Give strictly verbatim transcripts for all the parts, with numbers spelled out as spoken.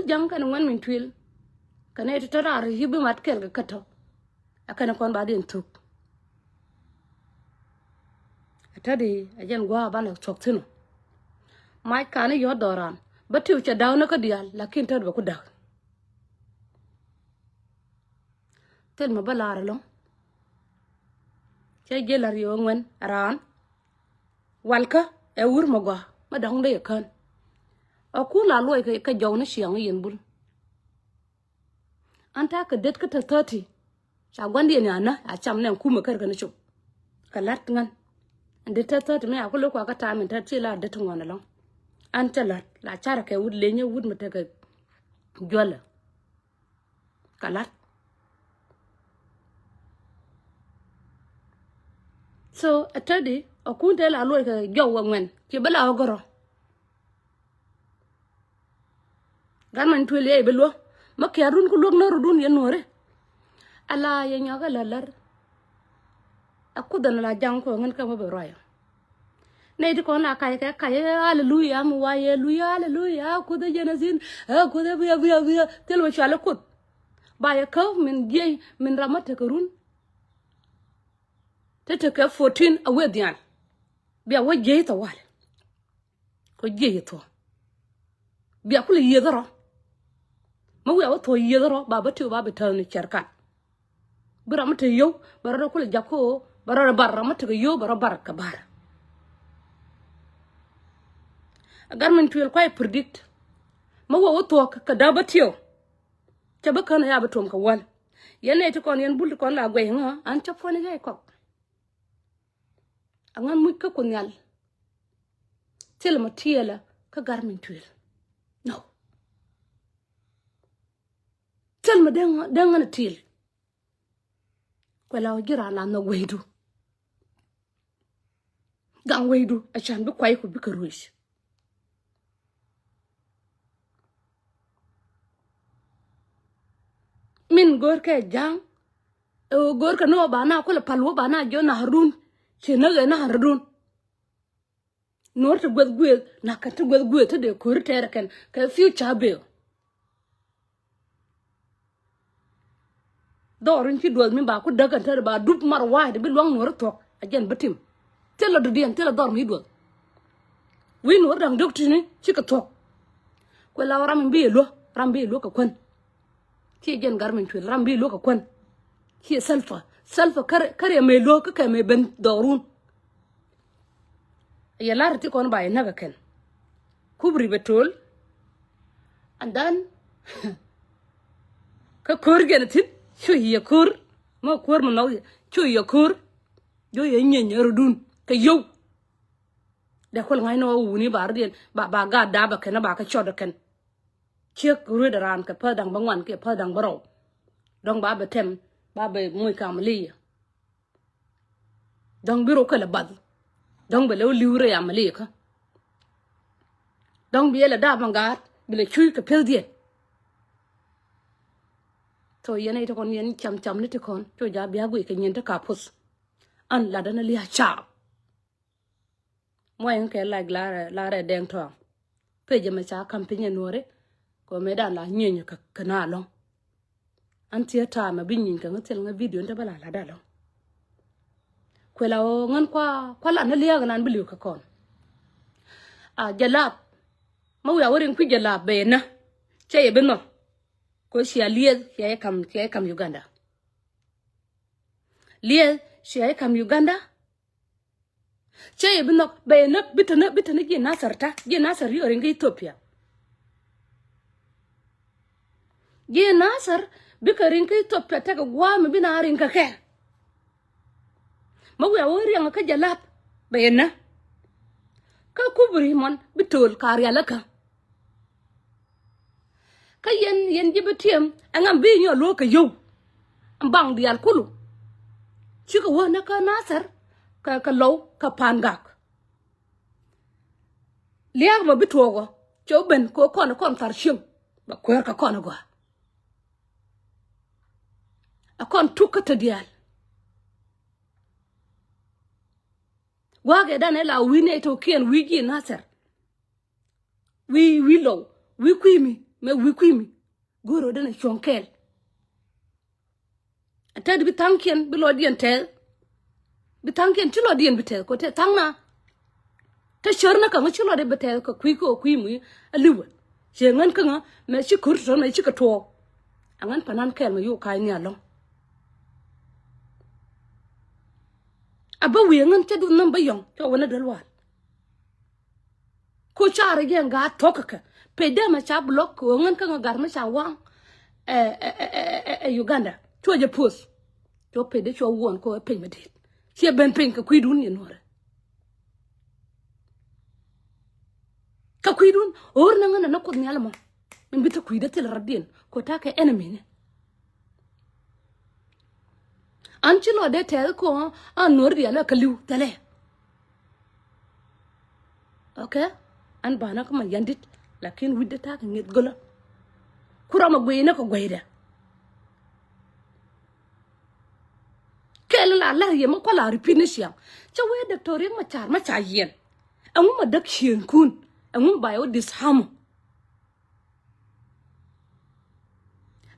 Ja̱ŋ kɛn ŋuɛn min tuil. Kɛn ɛ ti tɔ̱ raar i̱ bi mat kɛl kɛ kä tɔ̱. Ɛ kɛn kɔn ba diɛn thuk. Ɛ tɔ̱ di ɛ jɛn gua̱a̱ banɛ thuɔ̱k thi̱n ɔ. Mac kani yɔ̱t dhɔran bä tiw cɛ da̱k ni kä diaal lakin tɔ̱ di bɛ ku da̱k. Thil mi bä lar ɛlɔ̱ŋ. Cɛ jiɛl a riw ɛ ŋuɛn ɛ raan. Walkä ɛ wur mɛ gɔaa mɛ da̱ŋ dee yɛ kään. Ɛ kun la luɔc kɛ jɔw ni ciaŋ i̱ yɛn bul. An ta̱a̱ kɛ det kä te thirty. Ca gua̱ndiɛn ya nä a cam nɛ kumɛ kär kɛn cop. Kɛ la̱t ŋän. Ɛn det te thirty mi a ku lo̱k kua kä ta̱a̱ min te ti la det ti ŋuan ɛlɔ̱ŋ. An cä la̱t la carɛ kɛ wut lenyä wut mi tekɛ juälä. Kɛ la̱t. So ɛ te di ɛ kun te la luɔc kɛ jɔw wä ŋuɛn ci bä la wä gɔrɔ. Gat many tuël yɛ i̱ bi luäk. Mä kia̱r run ku luäk nä rudun yɛn nuɔ̱ɔ̱ri. Ala yɛ nyɔk ɛ lär lär. Ɛ kuth ɛn la ja̱ŋ kɔ ŋän kä mä bi ruayɔ. Nɛy ti kɔn la kac kɛ kac ɛ aleluya mi wa yɛ luya aleluya ɛ kuth ɛ jɛn ɛ thin ɛ kuth ɛ bia bia bia thil wä cual ɛ kuth. Ba yɛ käp min jiɛc min ram mä tekɛ run. Te tekɛ fourteen a wee dhian. Bia wä jiɛc thawal. Kɔ jiɛc thuɔ̱k. Bia kulɛ yieth rɔ. Mä wiaa wä thuɔ̱k yieth rɔ ba bä tiw ba bi täth ni cɛr kan. Bi ram mi te yio̱w bɛ rɔ kulɛ jak ko bɛ rɔ bar ram mi tekɛ yio̱w bɛ rɔ bar kɛ bar. Gat many tuël kuay predict. Mä wiaa wä thuɔ̱k kɛ da̱a̱ bä tiw. Cɛ bä kän a ya bä tuɔm kɛ wäl. Yɛn nɛy ti kɔn yɛn bul ti kɔn la guɛc ŋä an cä puɔ̱n i̱ gɛy kɔk. Aŋän muc kä ku nhial. Thil mɛ tiɛɛlä kä gat many tuël. No. Thil mɛ dee ŋän a tiɛɛl. Kuɛ la wä ji̱ raan la nhɔk wecdu. Gaŋ wecdu a can bi kuay ku bikɛ ruec. Min go̱o̱rkɛ ja̱a̱ŋ ɛ ɣöö go̱o̱rkɛ ni wä ba na kulɛ pal wä ba na jiɔ na̱r run. Ci näk ɛ na̱r run. Nuɔ̱r ti gueth gueth na kɛn ti gueth gueth ti dee ko̱ri tɛɛrɛ kɛn kɛ future bill. Dhɔr in ci duɔth mi ba ku däk ɛn tɛɛrɛ ba dup mar wa̱a̱ di bi luaŋ nuɔ̱r thuɔ̱k a jɛn bi tim. Thilɛ dɔ̱diɛn thilɛ dhɔr mi duɔth. Wi̱i̱ nuɔ̱r da̱ŋ diɔ̱k ti̱ni cikɛ thuɔ̱k. Kuɛ la ram in bi yɛ luäk ram bi yɛ luäk kɛ kuän. Ciɛ jɛn gat many tuël ram bi luäk kɛ kuän. Ciɛ Salva Salva kärɛ mɛ luäk kä kɛ mɛ ben dhɔrun. Yɛ lar ti kɔn ba yɛ näk kɛ kɛn. Kubri bɛ tol. And then kä ko̱r jɛn thi̱n cu yɛ ko̱r. Mɛ ko̱r mɛ nhɔk cu yɛ ko̱r. Jɔ yɛ nyieeny rɔdun kɛ yio̱w. Dee kuäl ŋa̱cni wä wuni ba rɔ̱diɛn ba ba gaat daapä kɛn ba kä cɔt kɛn. Ciek ruet raan kɛ päth da̱ŋ bä ŋuan kiɛ päth da̱ŋ bä rɔw. Dɔ̱ŋ ba bɛ tɛm ba bɛ moc kɛ amaliya. Dɔ̱ŋ bi rɔ kɛ lɛ bath. Dɔ̱ŋ bɛ lɛ wä li̱w rɛy amaliya kä. Dɔ̱ŋ bi yɛ lɛ daap ma gaat bi lɛ cuc kɛ pi̱ethdiɛn. Tho yɛn a i̱ ti kɔn yɛn cam cam ni ti kɔn co ja̱ bia guic kɛ nyin ti ka puth. An latdä ni lia̱a̱ caap. Muɔy ŋä kɛ like larɛ larɛ dɛŋ tɔaŋ. Pec ɛmɛ ca ka̱m piny ɛ nuɔ̱ɔ̱ri. Kɛ mëë dan la nyieeny kɛ kɛ na lɔ̱ŋ. An thiee ta̱a̱ mɛ bi nyieeny kɛ ŋä thil ŋä video ni te bä la latdä lɔ̱ŋ. Kuɛ la ɣöö ŋän kua kua lat ni lia̱a̱k nan bi li̱w kɛ kɔn. A jɛ lap. Mä wiaa wä riŋ kui̱ jɛ lap bee nä. Cɛ yɛ bi nhɔk. Kɛ cia lieth cia yɛ kam cia yɛ kam Uganda. Lieth cia yɛ kam Uganda. Cɛ yɛ bi nhɔk bɛ yɛ näk bi tɛnä bi tɛnä ji̱ Nasir ta ji̱ Nasir yio̱ riŋ kä Ethiopia. Ji̱ Nasir bikɛ riŋ kä Ethiopia tekɛ gua̱a̱ mi bi na riŋ kɛ kɛ. Mä wiaa wä riɛŋ kä jɛ lap bɛ yɛ nä. Kä kubri mɔn bi to̱l ka rialikä. Kä yɛn yɛn ji̱ bi tiɛm ɛŋa bi nyɔ luɔ̱k kɛ yio̱w. Ɛn baŋ diaal kulu. Cikɛ wä nä kä Nasir kɛ kɛ Lɔw kɛ Pangak. Lia̱a̱k mɔ bi tuɔɔk ɔ cɛ wä ben kɛ kɔn kɔn thar cieŋ. Bɛ kuäär kɛ kɔn ɛ gɔaa. Ɛ kɔn tuk kä te diaal. Gua̱a̱k ɛ dan ɛ la wi̱i̱ nɛy to̱kiɛn wi̱i̱ ji̱ Nasir. Wi̱i̱ wi̱i̱ Lɔw wi̱i̱ kui̱ mi Mɛ wi̱i̱ kui̱ mi go̱o̱r ɔ den a cuɔ̱ŋ kɛɛl. A tɛt bi tha̱a̱ŋkiɛn bi lɔcdiɛn tɛth. Bi tha̱a̱ŋkiɛn ci lɔcdiɛn bi tɛth kɔ tɛ tha̱a̱ŋna. Te cär ni käŋä ci lɔcdɛ bi tɛth kɛ kui̱ kɛ kui̱ mi a li̱wä. Ciɛ ŋän käŋä mɛ ci ko̱r tɔ̱ mɛ ci kɛ tuɔɔk. A ŋän panan kɛɛl mɛ yo̱o̱ ka̱a̱c ni alɔ̱ŋ. A bä wi̱i̱ ŋän cä duth nhäm bä yɔ̱ŋ cɔ wä ni däl wal. Ko carɛ jɛ ŋa thok kɛ pec dee ma ca block ko ŋän kä ŋa gar ma ca waŋ. Ɛ, ɛ, ɛ, ɛ, ɛ, ɛ, Uganda cuɔ jɛ post. Cuɔ pec dee cuɔ wuɔn ko ɛ piny ma dit. Ciɛ ben piny kɛ kui̱dun yɛ nuɔrɛ. Kɛ kui̱dun ɣör na ŋän na kuoth nhial mɔ. Min bi te kui̱dɛ thil rɔ̱diɛn ko takɛ enemy ni. An ci lɔ dee tɛth kɔ an nuɔr diaal a käliw thɛlɛ. Okay. An banä kä ma yandit. Lakin wi̱cdä takɛ ŋi̱eth gölä. Ku ram a guiy ni kɛ guaydɛ. Kɛl la lar yɛ ma kuala repeat ni ciaŋ. Cä wee doctor Riek Machar ma ca yiɛn. Ɛŋu ma däk cieŋkun. Ɛŋu ma ba yɛ wä disarm.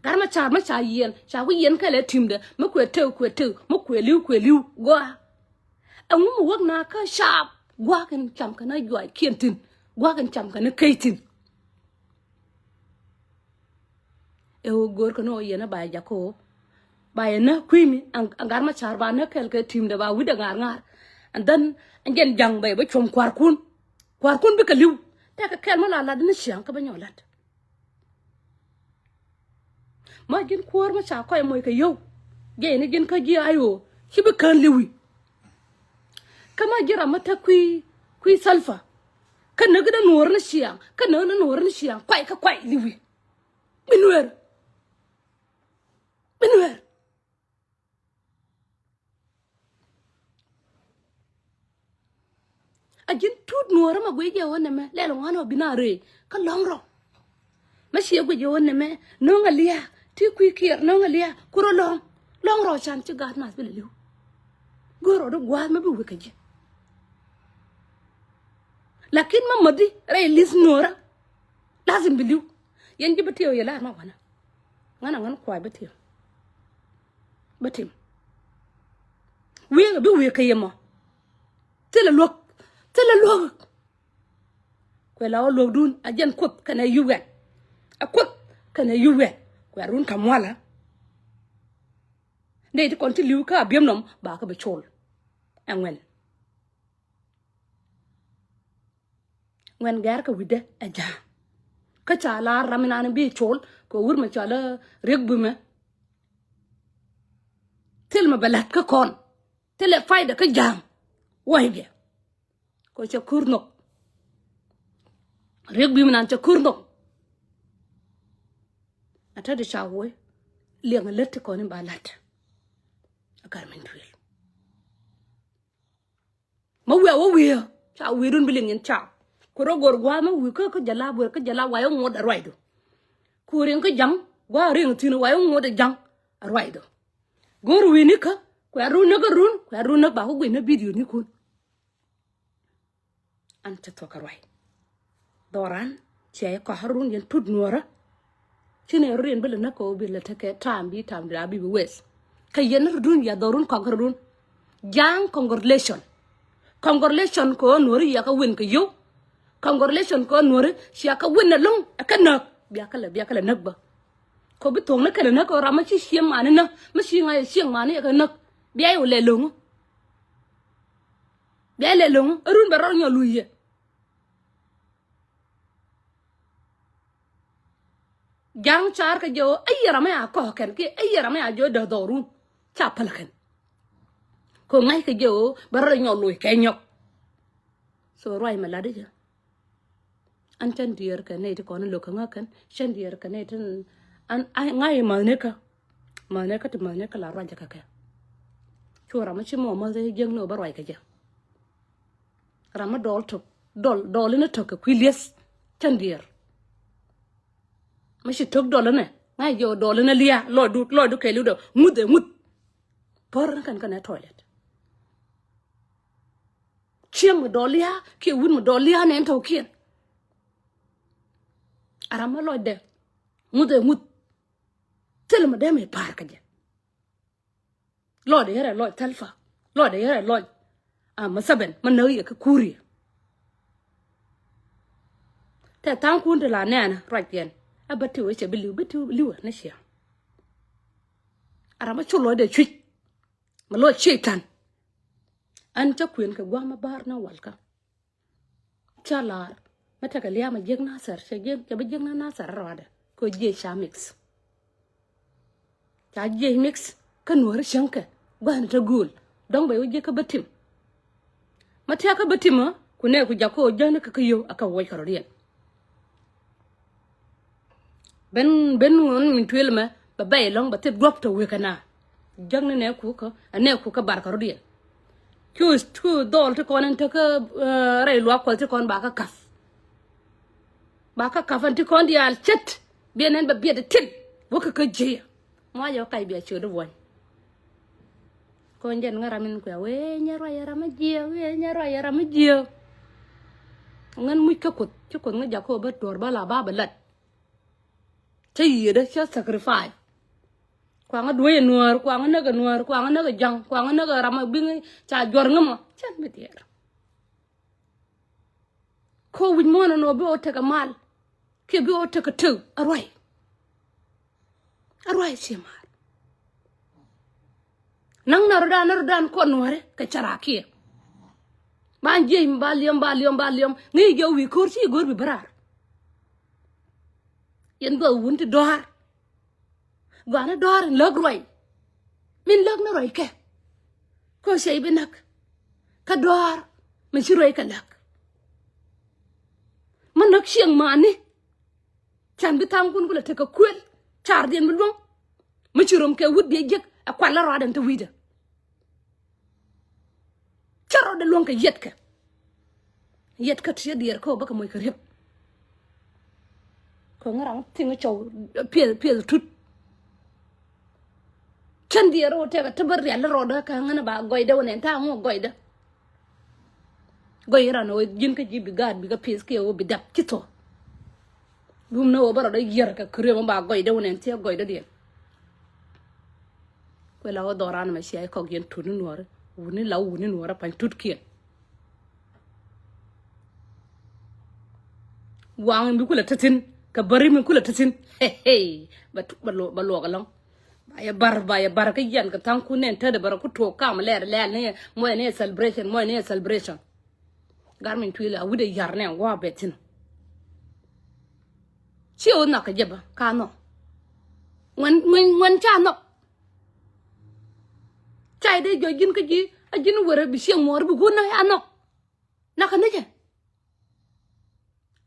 Gar Machar ma ca yiɛn ca ku yiɛn kɛlɛ timdɛ mi kuɛ tëk kuɛ tëk mi kuɛ li̱w kuɛ li̱w gɔaa. Ɛŋu mi wäk na kä caap gua̱a̱k in cam kɛn a juac kiɛn thi̱n gua̱a̱k in cam kɛn a key thi̱n. Ɛ ɣöö go̱o̱r kɛn ɣöö yɛn a ba yɛ jak kä ɣöö ba yɛ näk kui̱ mi. Ɛn Gar Machar ba näk kɛl kɛ timdɛ ba wi̱cdɛ ŋa̱r ŋa̱r. And then ɛn jɛn ja̱ŋ bɛ bä cuɔ̱m kua̱rkun. Kua̱rkun bikɛ li̱w tɛkɛ kɛl mi la lat ni ciaŋ kä bä nyɔk lat. Ma ji̱n kuäär ma ca kɔc moc kɛ yio̱w. Jiɛc ni ji̱n kä ji̱ a yo̱o̱ ci bi kään li̱wi. Kä ma ji̱ ram ma te kui̱ kui̱ Salva. Kä näk dee nuɔ̱ɔ̱r ni ciaŋ kä näk ni nuɔ̱ɔ̱r ni ciaŋ kuay kä kuay li̱wi. Bi nueer. Bi nueer. A ji̱n tut nuɔ̱ɔ̱rä ma guic jɛ ɣän nɛmɛ lɛl ŋuan ɔ bi na rëë kä lɔ̱ŋ rɔ. Mä ciɛ guic jɛ ɣän nɛmɛ no̱o̱ŋ a lia̱a̱ ti kui̱ kiɛɛr no̱o̱ŋ a lia̱a̱ kurä lɔ̱ŋ. Lɔ̱ŋ rɔ can ci gaat nath bi lɛ li̱w. Go̱o̱r rɔ di gua̱a̱th mä bi wek kɛ ji̱. Lakin mä mäthi rɛy li̱th nuɔ̱ɔ̱rä. Lazim bi li̱w. Yɛn ji̱ bi tiɛw yɛ la̱a̱t ma wanä. Ŋän a ŋän kuay bi tiɛw. Bä tim. Wi̱i̱ bi wi̱i̱ kä yɛ mɔ. Thilɛ luäk. Thilɛ luäk. Kuɛ la wä luäkdun a jɛn kuoth kɛnɛ yuwɛn. A kuoth kɛnɛ yuwɛn kuɛ run ka̱m walä. Nɛy ti kɔn ti li̱w kä a biɛm nɔm ba kä bi col. Ɛ ŋuɛn. Ŋuɛn gɛr kɛ wi̱cdɛ ɛ ja̱a̱ŋ. Kä ca lar ram inan bi col kɛ wur mɛ cɔal Riek Bimɛ. Thil mɛ bɛ la̱t kä kɔn thilɛ payda kä ja̱a̱ŋ. Wa̱i̱ jɛ kɛ cɛ kur nhok. Riek Bimɛ nan cɛ kur nhok. A tä di ca wo̱i liɛŋ a lät ti kɔn in ba la̱t. A gar min tuil. Ma wiaa wä wiee ca wiee dun bi liŋ in ca. Ku rɔ gor gua̱a̱ ma wi̱i̱ kä kä jɛ la buer kä jɛ la wa̱i̱ ŋuɔ̱t a ruacdu. Ku riŋ kä ja̱ŋ gua̱a̱ riŋ thi̱n wa̱i̱ ŋuɔ̱t a ja̱ŋ a ruacdu. Go̱o̱r wi̱i̱ ni kä kuɛ run näk a run kuɛ run näk ba ku guic ni bidio ni kun. An cɛ thuɔ̱k kɛ ruac. Dhɔran ciɛ kɔakä run yɛn tut nuɔ̱ɔ̱rä. Ci ni run yɛn bi lɛ näk kɛ ɣöö bi lɛ tekɛ ta̱a̱m bi ta̱a̱m di raa bi bi weth. Kä yɛn ni run ya dhɔrun kɔakä run. Ja̱a̱ŋ congratulation. Congratulation kɛ ɣöö nuɔ̱ɔ̱ri yɛ kä win kɛ yio̱w. Congratulation kɛ ɣöö nuɔ̱ɔ̱ri cia kä win ɛlɔ̱ŋ ɛ kä näk. Bia kä lɛ bia kä lɛ näk bä. Kɛ ɣöö bi thuɔ̱k ni kɛn ɛ näk kɛ ɣöö ram mi ci cieŋ mani näk mi ci ŋa̱c ɛ cieŋ mani ɛ kä näk. Bia yɛ wä lɛ lo̱ŋ. Bia lɛ lo̱ŋ ɛ run bɛ rɔl nyɔl luc yɛ. Ja̱a̱ŋ ca̱a̱r kɛ jɛ ɣöö ɛ yɛ ram ɛ a kɔ̱k kɛn kiɛ ɛ yɛ ram ɛ a jɛ ɣöö däk dhɔrun. Ca päl kɛn. Kɛ ɣöö ŋa̱c kɛ jɛ ɣöö bɛ rɔl nyɔl luc kɛ nyɔk. So ruac mɛ lat i̱ jɛ. An cän diɛɛr kɛ nɛy ti kɔn in lo̱k kä ŋäk kɛn cän diɛɛr kɛ nɛy tin an ŋa̱c i̱ mäthnikä. Mäthnikä ti mäthnikä la ruac jɛ kɛ kɛ. Cu ram mi ci mɔ mäth i̱ jiäk ni ɣöö bä ruac kɛ jɛ. Ram mi dɔl tök dɔl dɔl in a tök kɛ kui̱ lieth. Cän diɛɛr mi ci tök dɔl in ɛ ŋa̱c jɛ ɣöö dɔl in a lia̱a̱ lɔcdu lɔcdu kɛɛliw dɔ ŋuth ɛ ŋuth. Pär ni kɛn kɛn ɛ toilet. Cieŋ mi dɔl lia̱a̱ kiɛ wut mi dɔl lia̱a̱ nɛn tɔ̱kiɛn. A ram mi lɔcdɛ Ŋuth ɛ ŋuth. Thil mɛ dee mɛ pa̱a̱r kä jɛ. Lɔɔdɛ yɛrɛ lɔc Tɛlpa. Lɔɔdɛ yɛrɛ lɔc a mɛ Thɛbɛn mɛ näk yɛ kä Kuria. Tɛ tha̱a̱ŋkun ti la nɛɛnä ruac yɛn. A bä tiw ɛ cɛ bi li̱w, bi tiw li̱w ɛ ni ciɛ. A ram a cu lɔcdɛ cui̱c. Mɛ lɔc Cɛytan. Ɛn cä kuën kɛ gua̱a̱m a bäär ni walkä. Ca lar mi tekɛ lia̱a̱ mɛ jiäk Nathɛr, cɛ jiäk, cɛ bi jiäk ni Nathɛr rɔɔdɛ kɛ jiɛc ca mix. Ca jiɛc mix kä Nuääri cäŋkɛ gua̱a̱ni te gööl dɔ̱ŋ bɛ wä jiäk kä bä tim. Ma tiakä bä tim ɛ ku nɛɛku jakä ɣöö jäkni kä kä yio̱w a kɛ wuɔc kɛ rɔ̱diɛn. Ben ben ŋuɔ̱n min tuël mɛ bɛ bɛy ɛlɔ̱ŋ bɛ thil duɔ̱p tɔ wekɛ na. Jäkni nɛ kukä ɛ nɛ kukä barkɛ rɔ̱diɛn. Cu cu dhɔl ti kɔn in tekä rɛy luak kuɔth ti kɔn bakä kath. Bakä kath in ti kɔn diaal ce̱t biɛ nɛn bɛ biɛt ti tin wäkɛ kä jiɛ. Muacɛ wä kac bia ciöt i̱ buɔ̱ny. Kɔn jɛn ŋä ram in kuɛ wee nyɛ ruac ɛ ram mi jiɛ, wee nyɛ ruac ɛ ram mi jiɛ. Ŋän muc kä kuoth ci kuoth ŋä jakä bä duɔ̱r bä la ba bɛ lat. Cä yiëëdä cä sacrifice. Kuaŋä duec ɛ Nuäär, kuaŋä näk ɛ Nuäär, kuaŋä näk ɛ ja̱ŋ, kuaŋä näk ɛ ram ɛ biŋ ca juɔ̱r ŋämɔ cän bi diɛɛr. Ko wi̱c muɔ̱ɔ̱n ɛn ɣöö bi ɣöö tekɛ mal kiɛ bi ɣöö tekɛ tëk a ruac. A ruac cie maar. Naŋ na rɔ̱dan na rɔ̱dan kɔn Nuääri kɛ carakiɛ. Ba jiɛc mi ba liɔm ba liɔm ba liɔm ŋi̱i̱c jɛ wi̱i̱ ko̱r ci go̱r bi bä raar. Yɛn gɔaa wun ti dɔ̱a̱r. Gɔaa ni dɔ̱a̱r in läk ruac. Min läk ni ruac kɛ. Kä cɛ i̱ bi näk. Kä dɔ̱a̱r mi ci ruac kɛ läk. Mi näk cieŋ mani. Can bi tha̱a̱ŋkun kulɛ tekɛ kuël. Cardiɛn bi luäŋ. Mi ci rom kɛ wut biɛ jiäk ɛ kual la rɔɔdɛn te wi̱i̱dɛ. Cä rɔɔdɛ luäŋ kɛ yiɛtkɛ. Yiɛtkɛ ti cä diɛɛr kä wä bä kɛ moc kɛ riep. Kɛ ŋä ram thiŋ cɔw piɛth piɛth tut. Cän diɛɛr wä tɛkɛ ti bä rial rɔɔdɛ kɛ ŋän ba gɔcdɛ wä nɛn ta̱a̱ ŋu gɔcdɛ. Gɔc ran wä ji̱n kä ji̱ bi gaat bi kɛ piɛth kiɛ wä bi dap ci thɔ. Dum ni wä bä rɔɔdɛ yiɛr kɛ kɛ riep ba gɔcdɛ wä nɛn thiɛ gɔcdɛ diɛn. Kuɛ la wä dhɔran mɛ cia ikɔk yɛn tut ni nuɔri wuni la wuni nuɔri pany tut kiɛn. Waŋ mi kulɛ tethin kɛ bäri mi kulɛ tethin. Hey, hey. Ba luɔk alɔŋ. Ba yɛ bar ba yɛ bar kä yɛn kɛ thaŋ kun nɛn tädɛ bärä ku tuɔɔk kam lɛr lɛl ni mɔc ni celebration mɔc ni celebration. Gar min tuil a wut ɛ yar nɛ ŋuɔ bɛ thin. Ci ɣöö nhɔk kɛ jɛ bä ka nhɔk. Ŋuɛn ŋuɛn ŋuɛn ca nhɔk. Ca idee jɔ̱ ji̱n kä ji̱ a ji̱n wärä bi cieŋ muɔɔr bi guun na ya nhɔk. Nhɔk kɛ ni jɛ.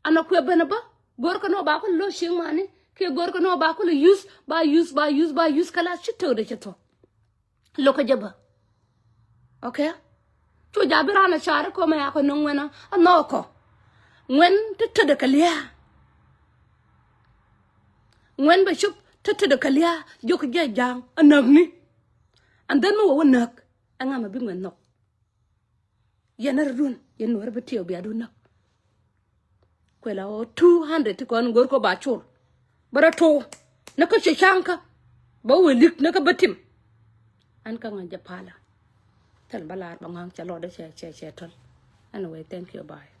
An a kuɛ ben a bä go̱r kɛ ni ɣöö ba kulɛ lo̱c cieŋ mani kiɛ go̱r kɛ ni ɣöö ba kulɛ use ba use ba use ba use kɛ la ci tëëkdɛ cɛ thok. Lo̱kä jɛ bä. Okay. Cu ja̱ bi raan a ca̱r ikɔ mɛ yakɔ ni ŋuɛn a nhɔk kɔ. Ŋuɛn ti tetdɛ kɛ lia̱a̱. Ŋuɛn bɛ cop ti tetdɛ kɛ lia̱a̱ jiök jɛ ja̱a̱ŋ a näk ni. And then mi wä wä näk. Ɛŋa mɛ bi ŋuɛn nhɔk. Yɛn a rɛ duun yɛn nuɔ̱ɔ̱rä bi tiɛw bia duun näk. Kuɛ la ɣöö two hundred ti kɔn go̱r kɔ ba col. Bä rɔ to̱o̱ ni kä cɛ ca̱ŋ kä bä wee lik ni kä bä tim. Ɛn kä ŋa̱c jɛ palä. Thil bä laar bä ŋa̱ŋ cɛ lɔɔdä cɛ cɛ cɛ töl. Anyway, thank you, bye.